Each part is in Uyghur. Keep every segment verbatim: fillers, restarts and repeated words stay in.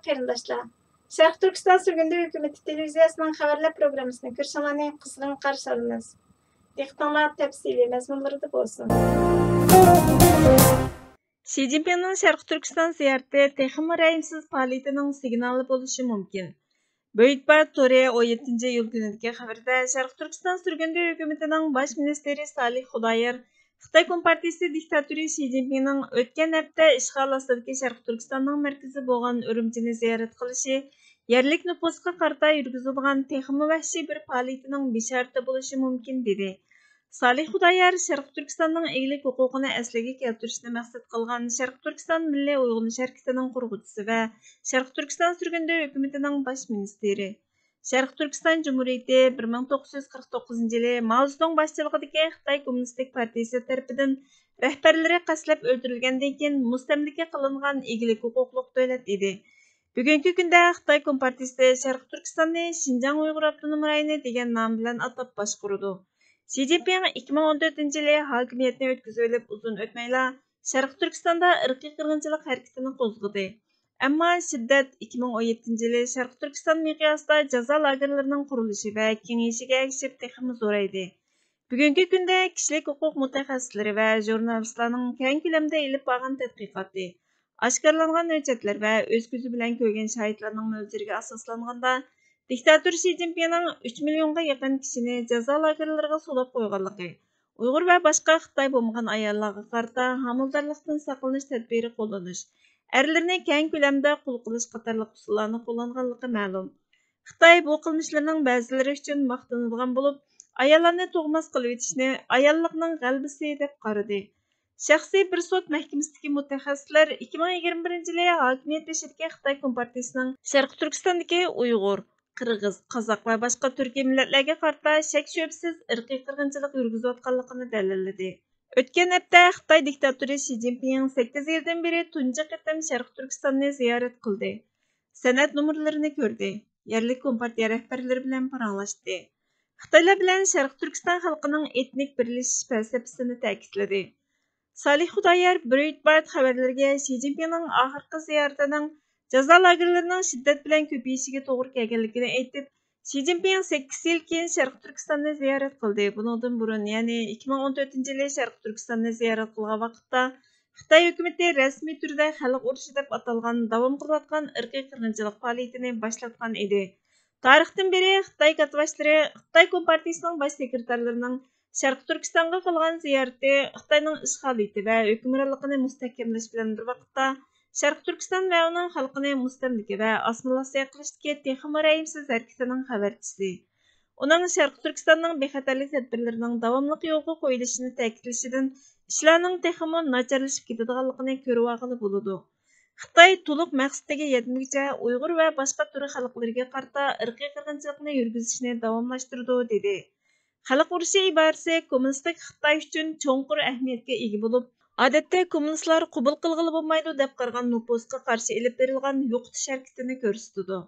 قېرىنداشلار، شەرقىي تۈركىستان سۈرگۈندە ھۆكۈمىتى تېلېۋىزىيەسىنىڭ خەۋەرلەر پروگراممىسىنى كۆرۈشۈڭلارنى قىزغىن قارشى ئالىمىز. دىققىتىڭلار تەپسىلىي مەزمۇنلىرىدا بولسۇن. شى جىنپىڭنىڭ شەرقىي تۈركىستان زىيارىتى تېخىمۇ رەھىمسىز پائالىيىتىنىڭ سىگنالى بولۇشى مۇمكىن. بويتبار تورى ئون يەتتىنچى ئىيۇل كۈنىدىكى خەۋىرىدە، شەرقىي تۈركىستان سۈرگۈندە ھۆكۈمىتىنىڭ باش مىنىستىرى سالىھ خۇدايار خىتاي كومپارتىيىسى دىكتاتورى شى جىنپىڭنىڭ ئۆتكەن ھەپتە ئىشغال ئاستىدىكى شەرقىي تۈركىستاننىڭ مەركىزى بولغان ئۈرۈمچىنى زىيارەت قىلىشى يەرلىك نوپۇسقا قارىتا يۈرگۈزىدىغان تېخىمۇ ۋەھشىي بىر پائالىيىتىنىڭ بېشارىتى بولۇشى مۇمكىن، دېدى. سالىھ خۇدايار شەرقىي تۈركىستاننىڭ ئىگىلىك ھوقۇقىنى ئەسلىگە كەلتۈرۈشنى مەقسەت قىلغان شەرقىي تۈركىستان مىللىي ئويغىنىش ھەرىكىتىنىڭ قۇرغۇچىسى ۋە شەرقىي تۈركىستان سۈرگۈندە ھۆكۈمىتىنىڭ باش مىنىستىرى. شەرقىي تۈركىستان جۇمھۇرىيىتى بىر مىڭ توققۇز يۈز قىرىق توققۇزىنچى يىلى ماۋزېدۇڭ باشچىلىقىدىكى خىتاي كوممۇنىستىك پارتىيىسى تەرىپىدىن رەھبەرلىرى قەستلەپ ئۆلتۈرۈلگەندىن كېيىن مۇستەملىكە قىلىنغان ئىگىلىك ھوقۇقلۇق دۆلەت ئىدى. بۈگۈنكى كۈندە خىتاي كومپارتىيىسى شەرقىي تۈركىستاننى شىنجاڭ ئۇيغۇر ئاپتونوم رايونى دېگەن نام بىلەن ئاتاپ باشقۇرىدۇ. شى جىنپىڭ ئىككى مىڭ ئون تۆتىنچى يىلى ھاكىمىيەتنى ئۆتكۈزۈۋېلىپ ئۇزۇن ئۆتمەيلا شەرقىي تۈركىستاندا ئىرقىي قىرغىنچىلىق ھەرىكىتىنى قوزغىدى. ئەمما شىددەت ئىككى مىڭ ئون يەتتىنچى يىلى شەرقىي تۈركىستان مىقياسىدا جازا لاگېرلىرىنىڭ قۇرۇلۇشى ۋە كېڭىيىشىگە ئەگىشىپ تېخىمۇ زورايدى. بۈگۈنكى كۈندە كىشىلىك ھوقۇق مۇتەخەسسىسلىرى ۋە ژۇرنالىستلارنىڭ كەڭ كۆلەمدە ئېلىپ بارغان تەتقىقاتى، ئاشكارىلانغان ھۆججەتلەر ۋە ئۆز كۆزى بىلەن كۆرگەن شاھىتلارنىڭ مۆلچىرىگە ئاساسلانغاندا، دىكتاتور شى جىنپىڭنىڭ ئۈچ مىليونغا يېقىن كىشىنى جازا لاگېرلىرىغا سولاپ قويغانلىقى، ئۇيغۇر ۋە باشقا خىتاي بولمىغان ئاياللارغا قارىتا ھامىلىدارلىقتىن ساقلىنىش تەدبىرى قوللىنىش، ئەرلىرىنى كەڭ كۆلەمدە قۇل قىلىش قاتارلىق ئۇسۇللارنى قوللانغانلىقى مەلۇم. خىتاي بۇ قىلمىشلىرىنىڭ بەزىلىرى ئۈچۈن ماختىنىدىغان بولۇپ، ئاياللارنى تۇغماس قىلىۋېتىشنى ئاياللىقنىڭ غەلىبىسى دەپ قارىدى. شەخسىي بىر سوت مەھكىمىسىدىكى مۇتەخەسسىسلەر ئىككى مىڭ يىگىرمە بىرىنچى يىلى ھاكىمىيەت بېشىدىكى خىتاي كومپارتىيىسىنىڭ شەرقىي تۈركىستاندىكى ئۇيغۇر، قىرغىز، قازاق ۋە باشقا تۈركىي مىللەتلەرگە قارىتا شەك-شۈبھىسىز ئىرقىي قىرغىنچىلىق يۈرگۈزۈۋاتقانلىقىنى دەلىللىدى. ئۆتكەن ھەپتە خىتاي دىكتاتورى شى جىنپىڭ سەككىز يىلدىن بېرى تۇنجى قېتىم شەرقىي تۈركىستاننى زىيارەت قىلدى. سەنئەت نومۇرلىرىنى كۆردى. يەرلىك كومپارتىيە رەھبەرلىرى بىلەن پاراڭلاشتى. خىتايلار بىلەن شەرقىي تۈركىستان خەلقىنىڭ ئېتنىك بىرلىشىش پەلسەپىسىنى تەكىتلىدى. سالىھ خۇدايار برويتبارت خەۋەرلىرىگە شى جىنپىڭنىڭ ئاخىرقى زىيارىتىنىڭ جازا لاگېرلىرىنىڭ شىددەت بىلەن كۆپىيىشىگە توغرا كەلگەنلىكىنى ئېيتىپ، شى جىنپىڭ سەككىز يىل كېيىن شەرقىي تۈركىستاننى زىيارەت قىلدى. بۇنىڭدىن بۇرۇن، يەنى ئىككى مىڭ ئون تۆتىنچى يىلى شەرقىي تۈركىستاننى زىيارەت قىلغان ۋاقىتتا، خىتاي ھۆكۈمىتى رەسمىي تۈردە خەلق ئۇرۇشى دەپ ئاتالغان داۋام قىلىۋاتقان ئىرقىي قىرغىنچىلىق پائالىيىتىنى باشلاتقان ئىدى. تارىختىن بېرى خىتاي كاتتىباشلىرى خىتاي كومپارتىيىسىنىڭ باش سېكرېتارلىرىنىڭ شەرقىي تۈركىستانغا قىلغان زىيارىتى خىتاينىڭ ئىشغالىيىتى ۋە ھۆكۈمرانلىقىنى مۇستەھكەملەش بىلەن بىر ۋاقىتتا، شەرقىي تۈركىستان ۋە ئۇنىڭ خەلقىنى مۇستەملىكە ۋە ئاسسىمىلياتسىيە قىلىشتىكى تېخىمۇ رەھىمسىز ھەرىكىتىنىڭ خەۋەرچىسى. ئۇنىڭ شەرقىي تۈركىستاننىڭ بىخەتەرلىك تەدبىرلىرىنىڭ داۋاملىق يولغا قويۇلۇشىنى تەكىتلىشىدىن ئىشلارنىڭ تېخىمۇ ناچارلىشىپ كېتىدىغانلىقىنى كۆرۈۋالغىلى بولىدۇ. خىتاي تولۇق مەقسىتىگە يەتمىگۈچە ئۇيغۇر ۋە باشقا تۈرك خەلقلىرىگە قارىتا ئىرقىي قىرغىنچىلىقنى يۈرگۈزۈشنى داۋاملاشتۇرىدۇ، دېدى. خەلق ئۇرۇشى ئىبارىسى كوممۇنىستىك خىتاي ئۈچۈن چوڭقۇر ئەھمىيەتكە ئىگە بولۇپ، ئادەتتە كوممۇنىستلار قوبۇل قىلغىلى بولمايدۇ دەپ قارىغان نوپۇسقا قارشى ئېلىپ بېرىلغان يوقىتىش ھەرىكىتىنى كۆرسىتىدۇ.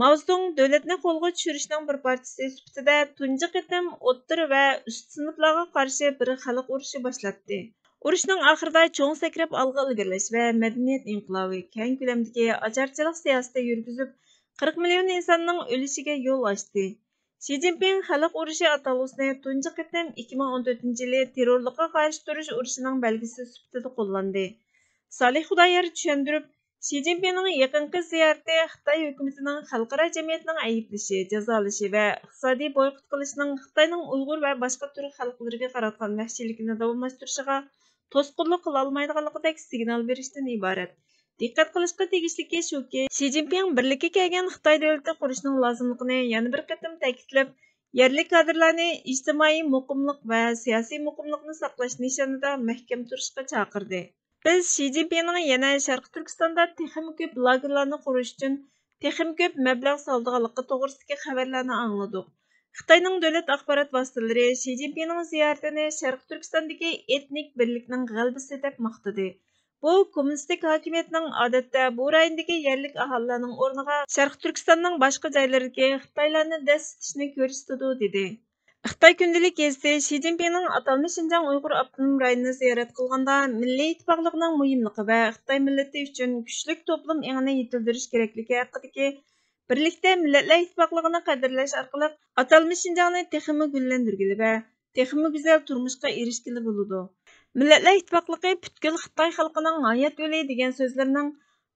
ماۋزېدۇڭ دۆلەتنى قولغا چۈشۈرۈشنىڭ بىر پارچىسى سۈپىتىدە تۇنجى قېتىم ئوتتۇرا ۋە ئۈستى سىنىپلارغا قارشى بىر خەلق ئۇرۇشى باشلاتتى. ئۇرۇشنىڭ ئاخىرىدا چوڭ سەكرەپ ئالغا ئىلگىرىلەش ۋە مەدەنىيەت ئىنقىلابى كەڭ كۆلەمدىكى ئاچارچىلىق سىياسىتى يۈرگۈزۈپ، قىرىق مىليون ئىنساننىڭ ئۆلۈشىگە يول ئاچتى. شى جىنپىڭ خەلق ئۇرۇشى ئاتالغۇسىنى تۇنجى قېتىم ئىككى مىڭ ئون تۆتىنچى يىلى تېررورلۇققا قارشى تۇرۇش ئۇرۇشىنىڭ بەلگىسى سۈپىتىدە قوللاندى. سالىھ خۇدايار چۈشەندۈرۈپ، شى جىنپىڭنىڭ يېقىنقى زىيارىتى خىتاي ھۆكۈمىتىنىڭ خەلقئارا جەمئىيەتنىڭ ئەيىبلىشى، جازالىشى ۋە ئىقتىسادىي بويكوت قىلىشىنىڭ خىتاينىڭ ئۇيغۇر ۋە باشقا تۈرك خەلقلىرىگە قاراتقان ۋەھشىيلىكىنى داۋاملاشتۇرۇشىغا توسقۇنلۇق قىلالمايدىغانلىقىدەك سىگنال بېرىشتىن ئىبارەت. دىققەت قىلىشقا تېگىشلىكى شۇكى، شى جىنپىڭ بىرلىككە كەلگەن خىتاي دۆلىتى قۇرۇشنىڭ لازىملىقىنى يەنە بىر قېتىم تەكىتلەپ، يەرلىك كادىرلارنى ئىجتىمائىي مۇقىملىق ۋە سىياسىي مۇقىملىقنى ساقلاش نىشانىدا مەھكەم تۇرۇشقا چاقىردى. بىز شى جىنپىڭنىڭ يەنە شەرقىي تۈركىستاندا تېخىمۇ كۆپ لاگېرلارنى قۇرۇش ئۈچۈن تېخىمۇ كۆپ مەبلەغ سالىدىغانلىقى توغرىسىدىكى خەۋەرلەرنى ئاڭلىدۇق. خىتاينىڭ دۆلەت ئاخبارات ۋاسىتىلىرى شى جىنپىڭنىڭ زىيارىتىنى شەرقىي تۈركىستاندىكى ئېتنىك بىرلىكنىڭ غەلىبىسى دەپ ماختىدى. بۇ كوممۇنىستىك ھاكىمىيەتنىڭ ئادەتتە بۇ رايوندىكى يەرلىك ئاھالىلەرنىڭ ئورنىغا شەرقىي تۈركىستاننىڭ باشقا جايلىرىدىكى خىتايلارنى دەسسىتىشىنى كۆرسىتىدۇ، دېدى. خىتاي كۈندىلىك گېزىتى شى جىنپىڭنىڭ ئاتالمىش شىنجاڭ ئۇيغۇر ئاپتونوم رايونىنى زىيارەت قىلغاندا، مىللىي ئىتتىپاقلىقنىڭ مۇھىملىقى ۋە خىتاي مىللىتى ئۈچۈن كۈچلۈك توپلۇم ئېڭىنى يېتىلدۈرۈش كېرەكلىكى ھەققىدىكى بىرلىكتە مىللەتلەر ئىتتىپاقلىقىنى قەدىرلەش ئارقىلىق ئاتالمىش شىنجاڭنى تېخىمۇ گۈللەندۈرگىلى ۋە تېخىمۇ گۈزەل تۇرمۇشقا ئېرىشكىلى بولىدۇ. مىللەتلەر ئىتتىپاقلىقى پۈتكۈل خىتاي خەلقىنىڭ ھايات يولى دېگەن سۆزلىرىنىڭ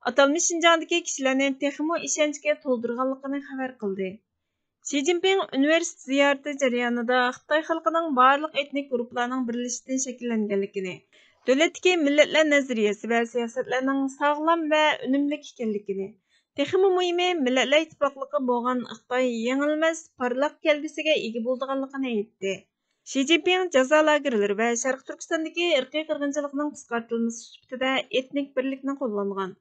ئاتالمىش شىنجاڭدىكى كىشىلەرنى تېخىمۇ ئىشەنچكە تولدۇرغانلىقىنى خەۋەر قىلدى. شى جىنپىڭ ئۇنىۋېرسىتېت زىيارىتى جەريانىدا خىتاي خەلقىنىڭ بارلىق ئېتنىك گۇرۇپپىلارنىڭ بىرلىشىشتىن شەكىللەنگەنلىكىنى، دۆلەتتىكى مىللەتلەر نەزەرىيەسى ۋە سىياسەتلەرنىڭ ساغلام ۋە ئۈنۈملۈك ئىكەنلىكىنى، تېخىمۇ مۇھىمى، مىللەتلەر ئىتتىپاقلىقى بولغان خىتاي يېڭىلمەس، پارلاق كەلگۈسىگە ئىگە بولىدىغانلىقىنى ئېيتتى. شى جىنپىڭ جازا لاگېرلىرى ۋە شەرقىي تۈركىستاندىكى ئىرقىي قىرغىنچىلىقنىڭ قىسقارتىلمىسى سۈپىتىدە ئېتنىك بىرلىكنى قوللانغان.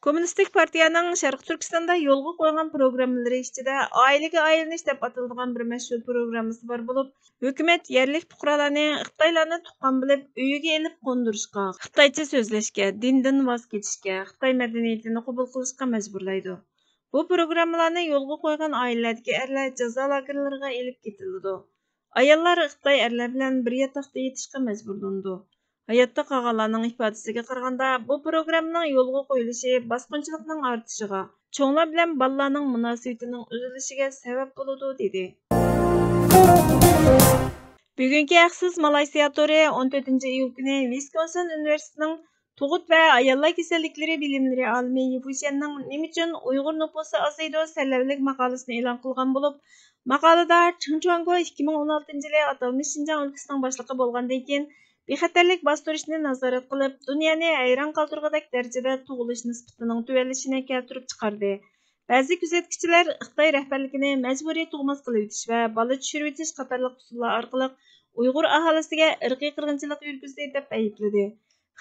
كوممۇنىستىك پارتىيەنىڭ شەرقىي تۈركىستاندا يولغا قويغان پروگراممىلىرى ئىچىدە ئائىلىگە ئايلىنىش دەپ ئاتىلىدىغان بىر مەشھۇر پروگراممىسى بار بولۇپ، ھۆكۈمەت يەرلىك پۇقرالارنى خىتايلارنى تۇغقان بىلىپ، ئۆيىگە ئېلىپ قوندۇرۇشقا، خىتايچە سۆزلەشكە، دىندىن ۋاز كېچىشكە، خىتاي مەدەنىيىتىنى قوبۇل قىلىشقا مەجبۇرلايدۇ. بۇ پروگراممىلارنى يولغا قويغان ئائىلىلەردىكى ئەرلەر جازا لاگېرلىرىغا ئېلىپ كېتىلىدۇ. ئاياللار خىتاي ئەرلەر بىلەن بىر ياتاقتا يېتىشقا مەجبۇرلىنىدۇ. ھاياتتا قالغانلارنىڭ ئىپادىسىگە قارىغاندا، بۇ پروگراممىنىڭ يولغا قويۇلۇشى باسقۇنچىلىقنىڭ ئارتىشىغا، چوڭلار بىلەن بالىلارنىڭ مۇناسىۋىتىنىڭ ئۈزۈلۈشىگە سەۋەب بولىدۇ، دېدى. بۈگۈنكى ھەقسىز مالايسىيا تورى ئون تۆتىنچى ئىيۇل كۈنى ۋىسكونسىن ئۇنىۋېرسىتېتىنىڭ تۇغۇت ۋە ئاياللار كېسەللىكلىرى بىلىملىرى ئالىمى يى فۇشيەننىڭ نېمە ئۈچۈن ئۇيغۇر نوپۇسى ئازىيىدۇ سەللىۋىلىك ماقالىسىنى ئېلان قىلغان بولۇپ، ماقالىدا چېڭ چۈەنگو ئىككى مىڭ ئون ئالتىنچى يىلى ئاتالمىش شىنجاڭ ئۆلكىسىنىڭ باشلىقى بولغاندىن كېيىن، بىخەتەرلىك باستۇرۇشنى نازارەت قىلىپ، دۇنيانى ھەيران قالدۇرغۇدەك دەرىجىدە تۇغۇلۇش نىسبىتىنىڭ تۆۋەنلىشىنى كەلتۈرۈپ چىقاردى. بەزى كۆزەتكۈچىلەر خىتاي رەھبەرلىكىنى مەجبۇرىي تۇغماس قىلىۋېتىش ۋە بالا چۈشۈرۈۋېتىش قاتارلىق ئۇسۇللار ئارقىلىق ئۇيغۇر ئاھالىسىگە ئىرقىي قىرغىنچىلىق يۈرگۈزدى، دەپ ئەيىبلىدى.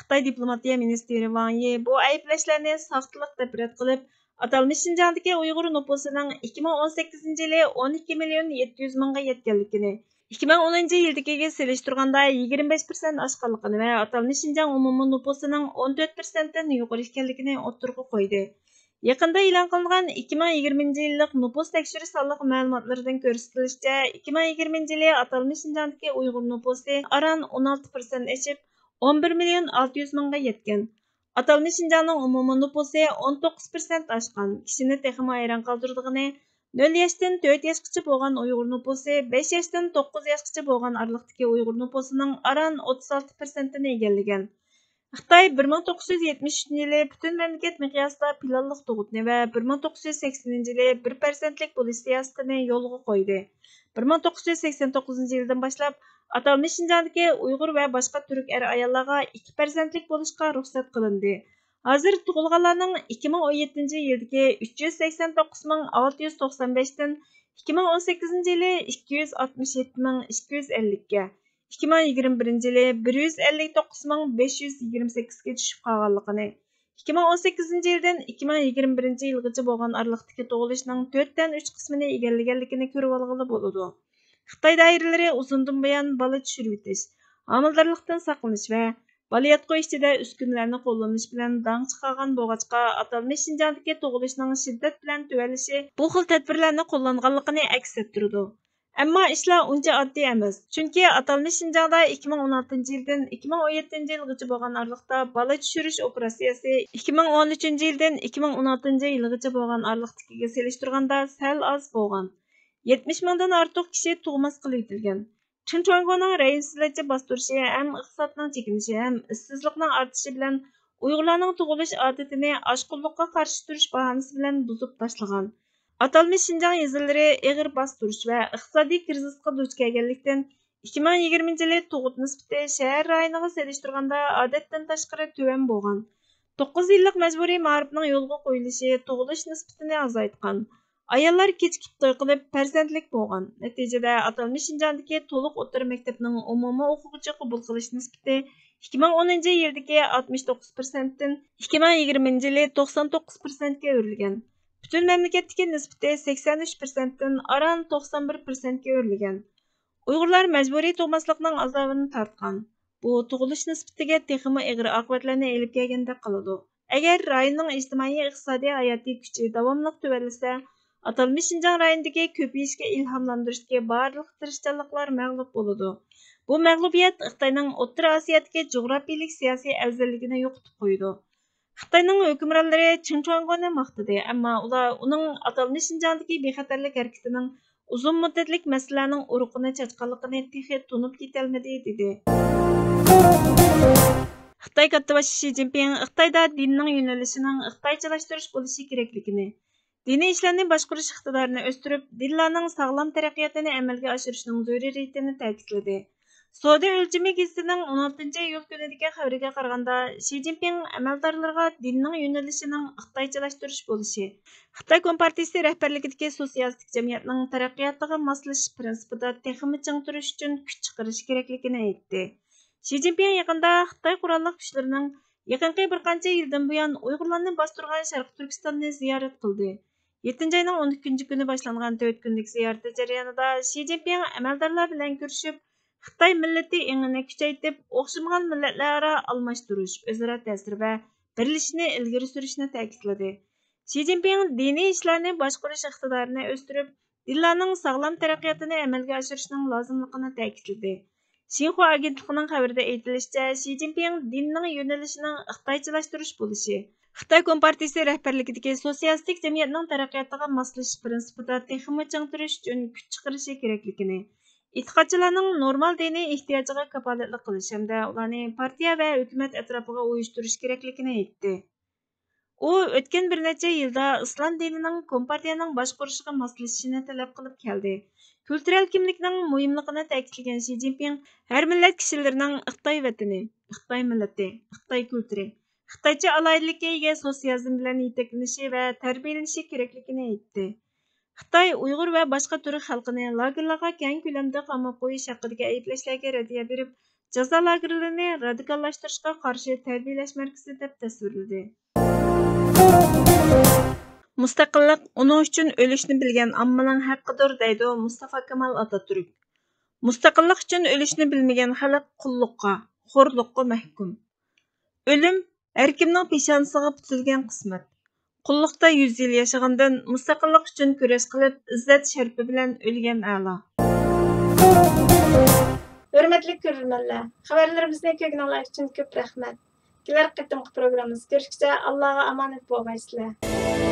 خىتاي دىپلوماتىيە مىنىستىرى ۋاڭ يى بۇ ئەيىبلەشلەرنى ساختىلىق دەپ رەت قىلىپ، ئاتالمىش شىنجاڭدىكى ئۇيغۇر نوپۇسىنىڭ ئىككى مىڭ ئون سەككىزىنچى يىلى ئون ئىككى مىليون يەتتە يۈز مىڭغا يەتكەنلىكىنى، ئىككى مىڭ ئونىنچى يىلدىكىگە سېلىشتۇرغاندا يىگىرمە بەش پىرسەنت ئاشقانلىقىنى ۋە ئاتالمىش شىنجاڭ ئومۇمىي نوپۇسىنىڭ ئون تۆت پىرسەنتتىن يۇقىرى ئىكەنلىكىنى ئوتتۇرىغا قويدى. يېقىندا ئېلان قىلىنغان ئىككى مىڭ يىگىرمىنچى يىللىق نوپۇس تەكشۈرۈش سانلىق مەلۇماتلىرىدىن كۆرسىتىلىشىچە، ئىككى مىڭ يىگىرمىنچى يىلى ئاتالمىش شىنجاڭدىكى ئۇيغۇر نوپۇسى ئاران ئون ئالتە پىرسەنت ئېشىپ، ئون بىر مىليون ئالتە يۈز مىڭغا يەتكەن. ئاتالمىش شىنجاڭنىڭ ئومۇمىي نوپۇسى ئون توققۇز پىرسەنت ئاشقان، كىشىنى تېخىمۇ ھەيران قالدۇرىدىغىنى، نۆل ياشتىن تۆت ياشقىچە بولغان ئۇيغۇر نوپۇسى بەش ياشتىن توققۇز ياشقىچە بولغان ئارىلىقتىكى ئۇيغۇر نوپۇسىنىڭ ئاران ئوتتۇز ئالتە پىرسەنتىنى ئىگىلىگەن. خىتاي بىر مىڭ توققۇز يۈز يەتمىش ئۈچىنچى يىلى پۈتۈن مەملىكەت مىقياسىدا پىلانلىق تۇغۇتنى ۋە بىر مىڭ توققۇز يۈز سەكسىنىنچى يىلى بىر پىرسەنتلىك بولۇش سىياسىتىنى يولغا قويدى. بىر مىڭ توققۇز يۈز سەكسەن توققۇزىنچى يىلدىن باشلاپ، ئاتالمىش شىنجاڭدىكى ئۇيغۇر ۋە باشقا تۈرك ئەر-ئاياللارغا ئىككى پىرسەنتلىك بولۇشقا رۇخسەت قىلىندى. ھازىر تۇغۇلغانلارنىڭ ئىككى مىڭ ئون يەتتىنچى يىلدىكى ئۈچ يۈز سەكسەن توققۇز مىڭ ئالتە يۈز توقسان بەشتىن ئىككى مىڭ ئون سەككىزىنچى يىلى ئىككى يۈز ئاتمىش يەتتە مىڭ ئىككى يۈز ئەللىككە، ئىككى مىڭ يىگىرمە بىرىنچى يىلى بىر يۈز ئەللىك توققۇز مىڭ بەش يۈز يىگىرمە سەككىزگە چۈشۈپ قالغانلىقىنى، ئىككى مىڭ ئون سەككىزىنچى يىلدىن ئىككى مىڭ يىگىرمە بىرىنچى يىلغىچە بولغان ئارىلىقتىكى تۇغۇلۇشنىڭ تۆتتىن ئۈچ قىسمىنى ئىگىلىگەنلىكىنى كۆرۈۋالغىلى بولىدۇ. خىتاي دائىرىلىرى ئۇزۇندىن بۇيان بالا چۈشۈرۈۋېتىش، ھامىلىدارلىقتىن ساقلىنىش ۋە بالىياتقۇ ئىچىدە ئۈسكۈنىلەرنى قوللىنىش بىلەن داڭ چىقارغان بولغاچقا، ئاتالمىش شىنجاڭدىكى تۇغۇلۇشنىڭ شىددەت بىلەن تۆۋەنلىشى بۇ خىل تەدبىرلەرنى قوللانغانلىقىنى ئەكس ئەتتۈرىدۇ. ئەمما ئىشلار ئۇنچە ئاددىي ئەمەس، چۈنكى ئاتالمىش شىنجاڭدا ئىككى مىڭ ئون ئالتىنچى يىلدىن ئىككى مىڭ ئون يەتتىنچى يىلغىچە بولغان ئارىلىقتا بالا چۈشۈرۈش ئوپېراتسىيەسى ئىككى مىڭ ئون ئۈچىنچى يىلدىن ئىككى مىڭ ئون ئالتىنچى يىلغىچە بولغان ئارىلىقتىكىگە سېلىشتۇرغاندا سەل ئاز بولغان. يەتمىش مىڭدىن ئارتۇق كىشى تۇغماس قىلىۋېتىلگەن. چېن چۈەنگونىڭ رەھىمسىزلەرچە باستۇرۇشى ھەم ئىقتىسادنىڭ چېكىنىشى ھەم ئىشسىزلىقنىڭ ئارتىشى بىلەن ئۇيغۇرلارنىڭ تۇغۇلۇش ئادىتىنى ئاشقۇنلۇققا قارشى تۇرۇش باھانىسى بىلەن بۇزۇپ تاشلىغان. ئاتالمىش شىنجاڭ يېزىلىرى ئېغىر باستۇرۇش ۋە ئىقتىسادىي كىرىزىسقا دۇچ كەلگەنلىكتىن، ئىككى مىڭ يىگىرمىنچى يىلى تۇغۇت نىسبىتى شەھەر رايونىغا سېلىشتۇرغاندا ئادەتتىن تاشقىرى تۆۋەن بولغان. توققۇز يىللىق مەجبۇرىي مائارىپنىڭ يولغا قويۇلۇشى تۇغۇلۇش نىسبىتىنى ئازايتقان. ئاياللار كېچىكىپ توي قىلىپ، پەرزەنتلىك بولغان. نەتىجىدە، ئاتالمىش شىنجاڭدىكى تولۇق ئوتتۇرا مەكتەپنىڭ ئومۇمىي ئوقۇغۇچى قوبۇل قىلىش نىسبىتى ئىككى مىڭ ئونىنچى يىلدىكى ئاتمىش توققۇز پىرسەنتتىن ئىككى مىڭ يىگىرمىنچى يىلى توقسان توققۇز پىرسەنتكە ئۆرلىگەن. پۈتۈن مەملىكەتتىكى نىسبىتى سەكسەن ئۈچ پىرسەنتتىن ئاران توقسان بىر پىرسەنتكە ئۆرلىگەن. ئۇيغۇرلار مەجبۇرىي تۇغماسلىقنىڭ ئازابىنى تارتقان. بۇ تۇغۇلۇش نىسبىتىگە تېخىمۇ ئېغىر ئاقىۋەتلەرنى ئېلىپ كەلگەندەك قىلىدۇ. ئەگەر رايوننىڭ ئىجتىمائىي ئىقتىسادىي ھاياتىي كۈچى داۋاملىق تۆۋەنلىسە، ئاتالمىش شىنجاڭ رايونىدىكى كۆپىيىشكە ئىلھاملاندۇرۇشتىكى بارلىق تىرىشچانلىقلار مەغلۇپ بولىدۇ. بۇ مەغلۇبىيەت خىتاينىڭ ئوتتۇرا ئاسىيادىكى جۇغراپىيىلىك سىياسىي ئەۋزەللىكىنى يوقىتىپ قويىدۇ. خىتاينىڭ ھۆكۈمرانلىرى چېن چۈەنگونى ماختىدى، ئەمما ئۇلار ئۇنىڭ ئاتالمىش شىنجاڭدىكى بىخەتەرلىك ھەرىكىتىنىڭ ئۇزۇن مۇددەتلىك مەسىلىلەرنىڭ ئۇرۇقىنى چاچقانلىقىنى تېخى تونۇپ يېتەلمىدى، دېدى. خىتاي كاتتىباشى شى جىنپىڭ خىتايدا دىننىڭ يۆنىلىشىنىڭ خىتايچىلاشتۇرۇش بولۇشى كېرەكلىكىنى، دىنىي ئىشلارنى باشقۇرۇش ئىقتىدارىنى ئۆستۈرۈپ، دىنلارنىڭ ساغلام تەرەققىياتىنى ئەمەلگە ئاشۇرۇشنىڭ زۆرۈرىيىتىنى تەكىتلىدى. سودا ئۆلچىمى گېزىتىنىڭ ئون ئالتىنچى ئىيۇل كۈنىدىكى خەۋىرىگە قارىغاندا، شى جىنپىڭ ئەمەلدارلىرىغا دىننىڭ يۆنىلىشىنىڭ خىتايچىلاشتۇرۇش بولۇشى، خىتاي كومپارتىيىسى رەھبەرلىكىدىكى سوتسىيالىستىك جەمئىيەتنىڭ تەرەققىياتىغا ماسلىشىش پىرىنسىپىدا تېخىمۇ چىڭ تۇرۇش ئۈچۈن كۈچ چىقىرىش كېرەكلىكىنى ئېيتتى. شى جىنپىڭ يېقىندا خىتاي قوراللىق كۈچلىرىنىڭ يېقىنقى بىر قانچە يىلدىن بۇيان ئۇيغۇرلارنى باستۇرغان شەرقىي تۈركىستاننى زىيارەت قىلدى. يەتتىنچى ئاينىڭ ئون ئىككىنچى كۈنى باشلانغان تۆت كۈنلۈك زىيارىتى جەريانىدا شى جىنپىڭ ئەمەلدارلار بىلەن كۆرۈشۈپ، خىتاي مىللىتى ئېڭىنى كۈچەيتىپ، ئوخشىمىغان مىللەتلەر ئارا ئالماشتۇرۇش، ئۆزئارا تەسىر ۋە بىرلىشىشنى ئىلگىرى سۈرۈشنى تەكىتلىدى. شى جىنپىڭ دىنىي ئىشلارنى باشقۇرۇش ئىقتىدارىنى ئۆستۈرۈپ، دىنلارنىڭ ساغلام تەرەققىياتىنى ئەمەلگە ئاشۇرۇشنىڭ لازىملىقىنى تەكىتلىدى. شىنخۇا ئاگېنتلىقىنىڭ خەۋىرىدە ئېيتىلىشىچە، شى جىنپىڭ دىننىڭ يۆنىلىشىنىڭ خىتايچىلاشتۇرۇش بولۇشى، خىتاي كومپارتىيىسى رەھبەرلىكىدىكى سوتسىيالىستىك جەمئىيەتنىڭ تەرەققىياتىغا ماسلىشىش پىرىنسىپىدا تېخىمۇ چىڭ تۇرۇش ئۈچۈن كۈچ چىقىرىشى كېرەكلىكىنى، ئېتىقادچىلارنىڭ نورمال دىنىي ئېھتىياجىغا كاپالەتلىك قىلىش ھەمدە ئۇلارنى پارتىيە ۋە ھۆكۈمەت ئەتراپىغا ئۇيۇشتۇرۇش كېرەكلىكىنى ئېيتتى. ئۇ ئۆتكەن بىر نەچچە يىلدا ئىسلام دىنىنىڭ كومپارتىيەنىڭ باشقۇرۇشىغا ماسلىشىشىنى تەلەپ قىلىپ كەلدى. كۈلتۈرەل كىملىكنىڭ مۇھىملىقىنى تەكىتلىگەن شى جىنپىڭ ھەر مىللەت كىشىلىرىنىڭ خىتاي ۋەتىنى، خىتاي مىللىتى، خىتاي كۈلتۈرى، خىتايچە ئالاھىدىلىككە ئىگە سوتسىيالىزم بىلەن يېتەكلىنىشى ۋە تەربىيەلىنىشى كېرەكلىكىنى ئېيتتى. خىتاي ئۇيغۇر ۋە باشقا تۈرك خەلقىنى لاگېرلارغا كەڭ كۆلەمدە قاماپ قويۇش ھەققىدىكى ئەيىبلەشلەرگە رەددىيە بېرىپ، جازا لاگېرلىرىنى رادىكاللاشتۇرۇشقا قارشى تەربىيەلەش مەركىزى دەپ تەسۋىرلىدى. مۇستەقىللىق ئۇنىڭ ئۈچۈن ئۆلۈشنى بىلگەن ئاممىنىڭ ھەققىدۇر، دەيدۇ مۇستافا كامال ئاتاتۈرك. مۇستەقىللىق ئۈچۈن ئۆلۈشنى بىلمىگەن خەلق قۇللۇققا، خورلۇققا مەھكۇم. ئۆلۈم ھەركىمنىڭ پېشانىسىغا پۈتۈلگەن قىسمەت. قۇللۇقتا يۈز يىل ياشىغاندىن، مۇستەقىللىق ئۈچۈن كۈرەش قىلىپ، ئىززەت شەرىپى بىلەن ئۆلگەن ئەلا. ھۆرمەتلىك كۆرۈرمەنلەر، خەۋەرلىرىمىزنى كۆرگىنىڭلار ئۈچۈن كۆپ رەھمەت. كېلەر قېتىمقى پروگراممىمىزدا كۆرۈشكىچە، ئاللاغا ئامانەت بولغايسىلەر.